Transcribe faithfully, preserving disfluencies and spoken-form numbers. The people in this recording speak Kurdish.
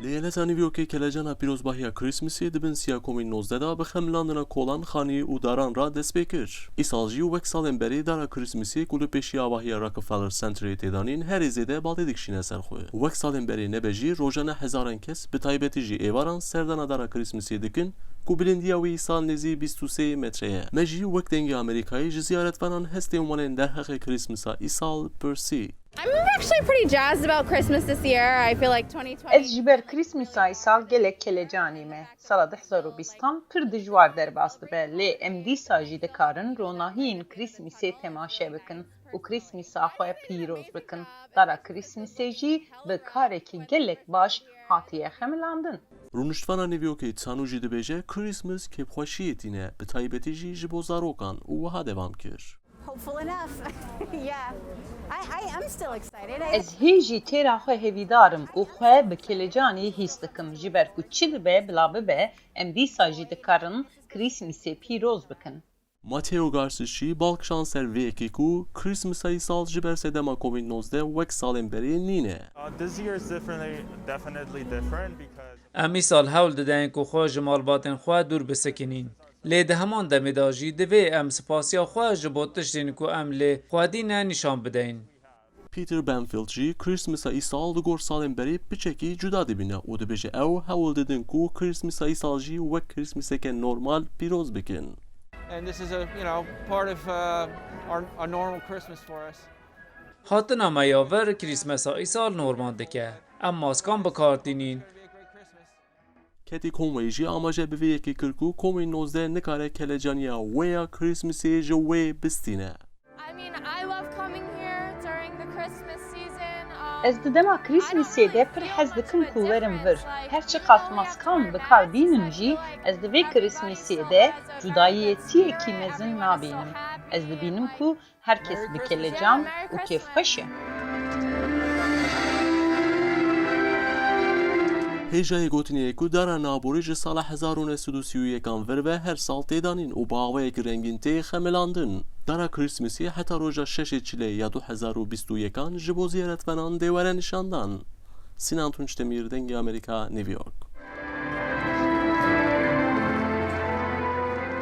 Li eyaleta New Yorkê kelecana pîrozbahiya Christmasê di bin siya Covid nozdeh de bi xemilandina kolan, xanî û daran re dest pê kir. Îsal jî wek salên berê dara Christmasê ku li pêşiya avahiya Rockefeller Centerê tê danîn herî zêde balê dikişîne ser xwe. Wek salên berê nebe jî rojane hezaran kes, bi taybetî jî êvaran, serdana dara Christmasê dikin ku bilindiya wê îsal nêzî bîst û sê metre ye. Me jî wek Dengê Amerîkayê ji ziyaretvanan hestên wan ên derheqê Christmasa îsal pirsî. I'm actually pretty jazzed about Christmas this year. I feel like twenty twenty. Ez ji ber Krîsmîsa îsal gelek kelecanî me. Sala du hezar û bîstan pir dijwar derbas dibe, lê em dîsa jî dikarin ronahiyên Krîsmîsê temaşe bikin û Krîsmîsa xwe pîroz bikin. Dara Krîsmîsê jî bi karekî gelek baş hatiye xemilandin. Rûniştvana New Yorkê Çanû jî dibêje, Christmas kêfxweşiyê tîne, bi taybetî jî ji bo zarokan, û wiha devam kir. Hopeful enough. Yeah. I, I am still excited. I Ez hê jî têra xwe hêvîdar im û xwe bi kelecanî hîs dikim, ji ber ku çi dibe bila bibe, em dîsa jî dikarin Krîsmîsê pîroz bikin. Mateo Garces jî bal kişand ser vê yekê ku Krîsmisa îsal ji ber sedema Covid nozdeh wek salên berê nîne. Uh, this year is definitely, definitely different because Em îsal hewl dideyin ku xwe ji malbatên xwe dûr bisekinîn. Lê di heman demê de jî divê em spasiya xwe ji bo tiştên ku em lê xwedî ne nîşan bideyin. Peter Banfield jî Krîsmisa îsal li gor salên berê piçekî cuda dibîne û dibêje ew hewl didin ku Krîsmisa îsal jî wek Krîsmîseke normal pîroz bikin. And this is a, you know, part of, uh, our, a normal Christmas for us. Hatina me ya vir Krîsmesa îsal normal dike. Em maskan bi kar tînîn. Katie Conway jî amaje bi vê yekê kir ku Covid nozdeh nikare kelecaniya wê ya Krîsmîsê ji wê bistîne. I mean, I love coming here during the Christmas season. Um, Ez di dema Krîsmîsê de pir hez dikim ku werim vir. Her çiqas maskan bi kar bînim jî, ez di vê Krîsmîsê de cudayiyetiyekî mezin nabînim. Ez dibînim ku her kes bi kelecan û kêfxweş e. Hêjayê gotinê ye ku dara naborî ji sala hezar û neh sed û sî û yekan vir ve her sal tê danîn û bi awayekî rengîn tê xemilandin. Dara Krîsmîsê heta roja şeşê Çileyê ya du hezar û bîst û yekan ji bo ziyaretvanan dê were nîşandan. Sinan Tunç Demîr, Dengê Amerîka, New York.